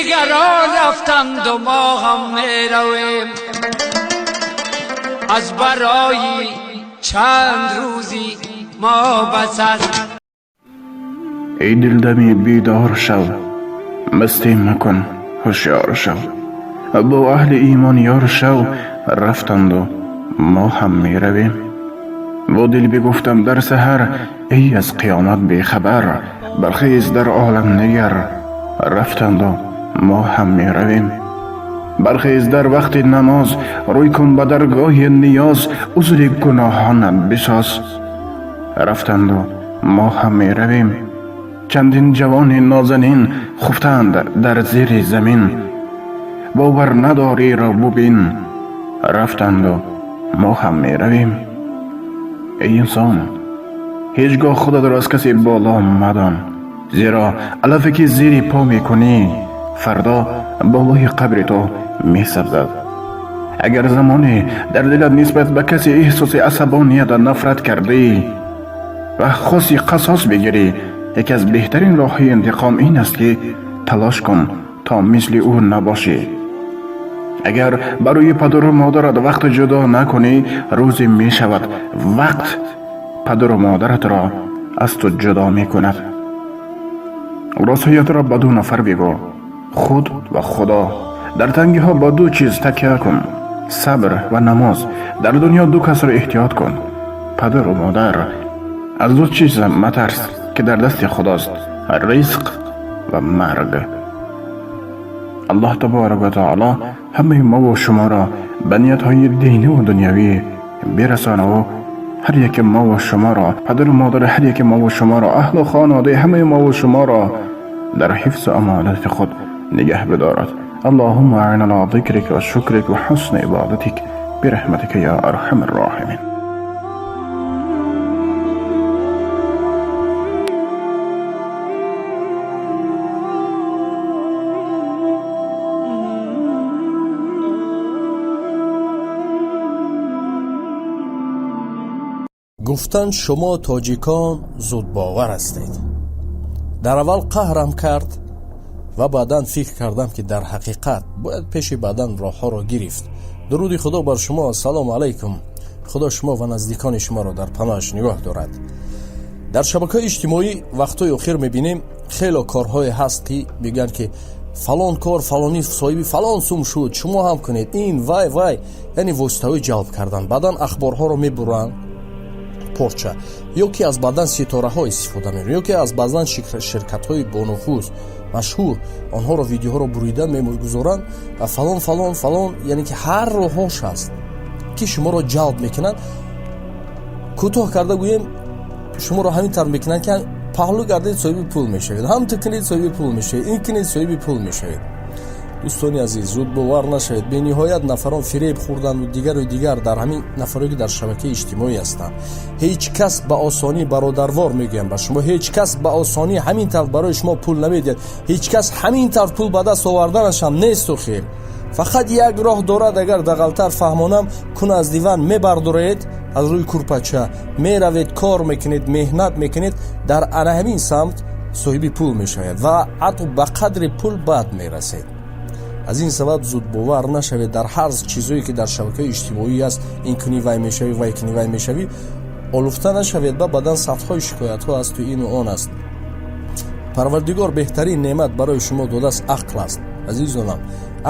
Дигарон рафтанд, мо ҳам меравем, аз барои чанд рӯзӣ мо бас аст. Эй дил, дами бедор шав, мастӣ макун, ҳушёр шав, бо аҳли имон ёр шав. Рафтанду мо ҳам меравем. Бо дил бигуфтам дар саҳар: эй аз қиёмат бехабар, бархез, дар олам нигар. Рафтанду мо ҳам меравем. Бархез дар вақти намоз, рӯй кун ба даргоҳи ниёз, узри гуноҳонат бисоз. Рафтанду мо ҳам меравем. Чандин ҷавони нозанин хуфтанд дар зери замин. Бовар надорӣ, ро бубин. Рафтанду мо ҳам меравем. Эй инсон, ҳеҷ гоҳ худатро аз касе боло мадон, зеро алафе ки зери по мекунӣ, фардо болои қабри ту месабзад. Агар замоне дар дилат нисбат ба касе эҳсоси асабоният нафрат кардӣ ва хости қасос бигирӣ, яке аз беҳтарин роҳҳои интиқом ин аст, ки талош кун то мисли ӯ набошӣ. Агар барои падару модарат вақт ҷудо накунӣ, рӯзе мешавад, вақт падару модаратро аз ту ҷудо мекунад. Розҳоятро ба ду нафар бигӯ: худ ва Худо. Дар тангиҳо ба ду чиз такя кун: сабр ва намоз. Дар дунё ду касро эҳтиёт кун: падару модар. Аз ду чиз матарс, ки дар дасти Худост: ризқ ва марг. Аллоҳ таборак ва таоло ҳамаи мову шуморо ба ниятҳои диниву дунявӣ бирасонаву ҳар яке мову шуморо, падару модари ҳар яке мову шуморо, аҳлу хонаводаи ҳамаи мову шуморо дар ҳифзу амонати худ нигаҳ бидорад. اللهم أعنا على ذكرك وشكرك وحسن عبادتك برحمتك يا أرحم الراحمين. Гуфтанд, шумо тоҷикон зудбовар ҳастед. Дар аввал қаҳрам кард ва баъдан фикр кардам, ки дар ҳақиқат бояд пеши баъдан роҳҳоро гирифт. Дуруди Худо бар шумо, ассалому алайкум. Худо шумо ва наздикони шуморо дар паноҳаш нигоҳ дорад. Дар шабакаҳои иҷтимоӣ вақтҳои охир мебинем, хело корҳое ҳаст, ки мегӯянд, ки фалон кор, фалонӣ соҳиби фалон сум шуд, шумо ҳам кунед ин, вай вай, яъне воситаҳои ҷалб кардан. Баъдан ахборҳоро мебуранд порча, ё ки аз баъдан ситораҳо истифода мебаранд, ё ки аз баъзан ширкатҳои бонуфуз, машҳур, онҳоро видеоҳоро бурида мегузоранд ва фалон, фалон, фалон. Яъне ки ҳар роҳҳош ҳаст, ки шуморо ҷалб мекунанд. Кӯтоҳ карда гӯем, шуморо ҳамин тавр мекунанд, ки паҳлӯ гардед, соҳиби пул мешавед, ҳам ту кунед, соҳиби пул мешавед, ин кунед, соҳиби пул мешавед. Дӯстони азиз, зуд бовар нашавед. Бениҳоят нафарон фиреб хӯрданду дигару дигар дар ҳамин нафаре, ки дар шабакаи иҷтимоӣ ҳастанд. Ҳеҷ кас ба осонӣ, бародарвор мегӯям ба шумо, ҳеҷ кас ба осонӣ ҳамин тавр барои шумо пул намедиҳад. Ҳеҷ кас ҳамин тавр пул ба даст оварданаш ҳам несту хел. Фақат як роҳ дорад. Агар дағалтар фаҳмонам, кун аз диван мебардоред, аз рӯи курпача меравед, кор мекунед, меҳнат мекунед, дар ана ҳамин самт соҳиби пул мешавед ва ҳатто ба қадри пул баъд мерасед. Аз ин сабаб зудбовар нашавед дар ҳар чизое, ки дар шабакаи иҷтимоӣ аст. Ин кунӣ, вай мешавӣ, вай кунӣ, вай мешавӣ. Олуфта нашавед. Ба бадан садҳои шикоятҳо асту ину он аст. Парвардигор беҳтарин неъмат барои шумо додааст, ақл аст. Азизонам,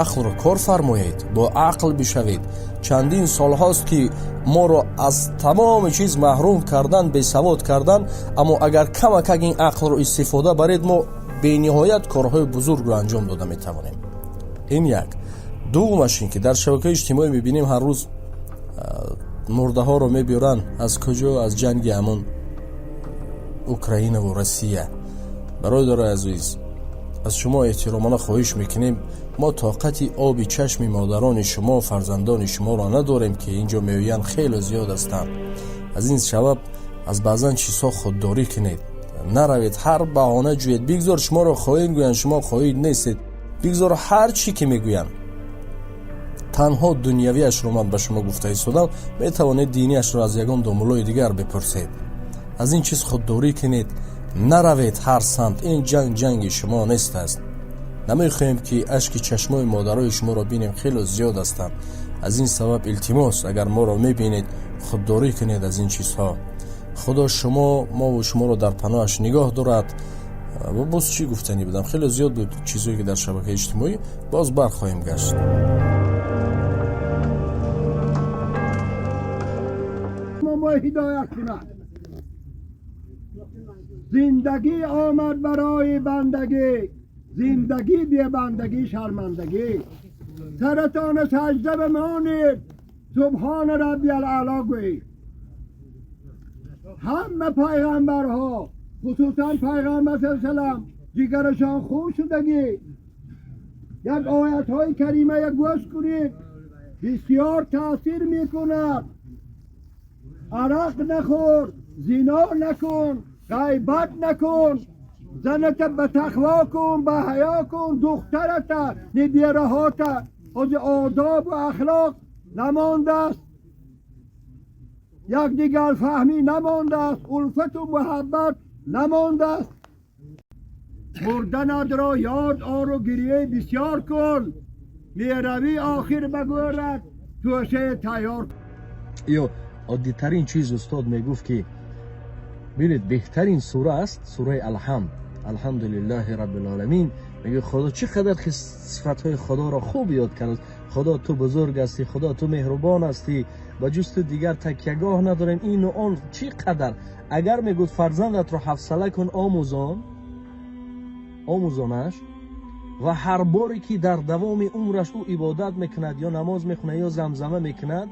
ақлро кор фармоед, бо ақл бишавед. Чандин солҳост, ки моро аз тамоми чиз маҳрум кардан, бесавод кардан, аммо агар камакак ин ақлро истифода баред, мо бениҳоят корҳои бузургро анҷом дода метавонем. Ин як. Дуввумаш ин ки дар шабакаи иҷтимоӣ мебинем, ҳар рӯз мурдаҳоро мебиёранд. Аз куҷо? Аз ҷанги ҳамон Украинаву Россия. Бародарои азиз, аз шумо эҳтиромона хоҳиш мекунем, мо тоқати оби чашми модарони шумо, фарзандони шуморо надорем, ки инҷо меоянд, хеле зиёд ҳастанд. Аз ин сабаб аз баъзан чизҳо худдорӣ кунед, наравед, ҳар баҳона ҷӯед. Бигзор шуморо хоин гӯянд, шумо хоин нестед. Бигзор ҳар чӣ ки мегӯянд. Танҳо дунявиашро ман ба шумо гуфта истодам, метавонед диниашро аз ягон домуллои дигар бипурсед. Аз ин чиз худдорӣ кунед, наравед ҳар самт. Ин ҷанг ҷанги шумо нест аст. Намехоҳем, ки ашки чашмои модарои шуморо бинем, хело зиёд ҳастанд. Аз ин сабаб илтимос, агар моро мебинед, худдорӣ кунед аз ин чизҳо. Худо шумо, мову шуморо дар паноҳаш нигоҳ дорад. Ва боз чӣ гуфтанӣ будам? Хеле зиёд буд чизҳое, ки дар шабакаи иҷтимоӣ боз бархоҳем гашт. Ҳидоят кунад. Зиндагӣ омад барои бандагӣ, зиндагӣ бебандагӣ шармандагӣ. Саратон сажда бимонед, субҳон рабби алаъло гӯед. Ҳама пайғамбарҳо, хусусан пайғамбар саллаллоҳу, ҷигарашон хун шудагӣ. Як оятҳои каримая гӯш кунед, бисёр таъсир мекунад. Арақ нахӯр, зино накун, ғайбат накун, заната ба тақво кун, ба ҳаё кун, духтарата, нибираҳота. Ҳозир одобу ахлоқ намондааст, якдигарфаҳмӣ намондааст, улфату муҳаббат намондааст. Мурданатро ёд ору, гирияи бисёр кун, меравӣ охир ба гӯрат, тӯшаи тайёр. Ё оддитарин чиз, устод мегуфт, ки бинед, беҳтарин сура аст сураи Алҳамд, алҳамдулиллаҳи раббил-оламин. Мегӯяд, Худо чӣ қадар сифатҳои Худоро хуб ёд кард. Худо, ту бузург ҳастӣ, Худо, ту меҳрубон ҳастӣ, ба ҷуз ту дигар такягоҳ надорем, ину он. Чӣ қадар агар мегуфт, фарзандатро ҳавсала кун, омӯзон, омӯзонаш, ва ҳар боре ки дар давоми умраш ӯ ибодат мекунад, ё намоз мехонад, ё замзама мекунад,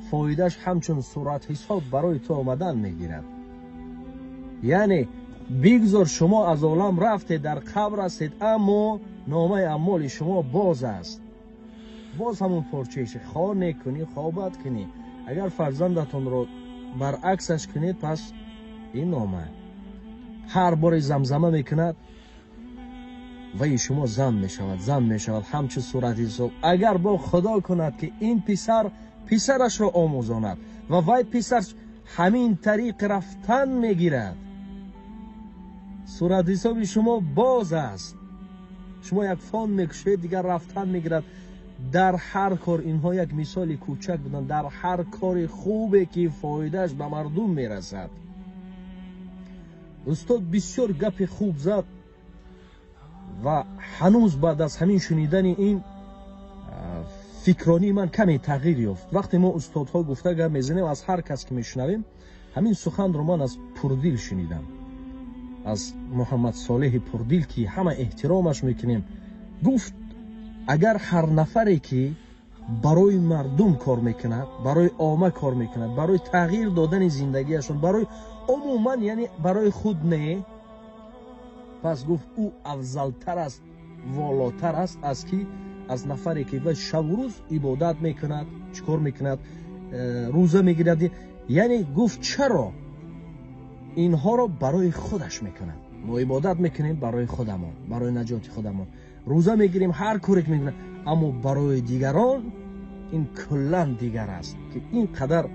фоидааш ҳамчун суратҳисоб барои ту омадан мегирад. Яъне бигзор шумо аз олам рафте, дар қабр ҳастед, аммо номаи аъмоли шумо боз аст. Боз ҳамон порчаише хо некунӣ, хо бад кунӣ. Агар фарзандатонро баръаксаш кунед, пас ин нома ҳар боре замзама мекунад, ваи шумо зам мешавад, зам мешавад ҳамчун суратҳисоб. Агар бо Худо кунад, ки ин писар писарашро омӯзонад ва вай писар ҳамин тариқ рафтан мегирад, суратҳисоби шумо боз аст. Шумо як фон мекушед, дигар рафтан мегирад. Дар ҳар кор, инҳо як мисоли кӯчак буданд, дар ҳар кори хубе ки фоидааш ба мардум мерасад. Устод бисёр гапи хуб зад ва ҳанӯз баъд аз ҳамин шунидани ин фикронии ман каме тағйир ёфт. Вақте мо устодҳо гуфта гап мезанем, аз ҳар кас ки мешунавем, ҳамин суханро ман аз Пурдил шунидам, аз Муҳаммад Солеҳи Пурдил, ки ҳама эҳтиромаш мекунем. Гуфт, агар ҳар нафаре ки барои мардум кор мекунад, барои омма кор мекунад, барои тағйир додани зиндагиашон, барои умуман, яъне барои худ не, пас гуфт, ӯ афзалтар аст, волотар аст аз ки аз нафаре ки вай шабу рӯз ибодат мекунад, чӣ кор мекунад, рӯза мегирад. Яъне гуфт, чаро инҳоро барои худаш мекунад? Мо ибодат мекунем барои худамон, барои наҷоти худамон, рӯза мегирем, ҳар коре ки мекунем, аммо барои дигарон ин куллан дигар аст, ки ин қадар.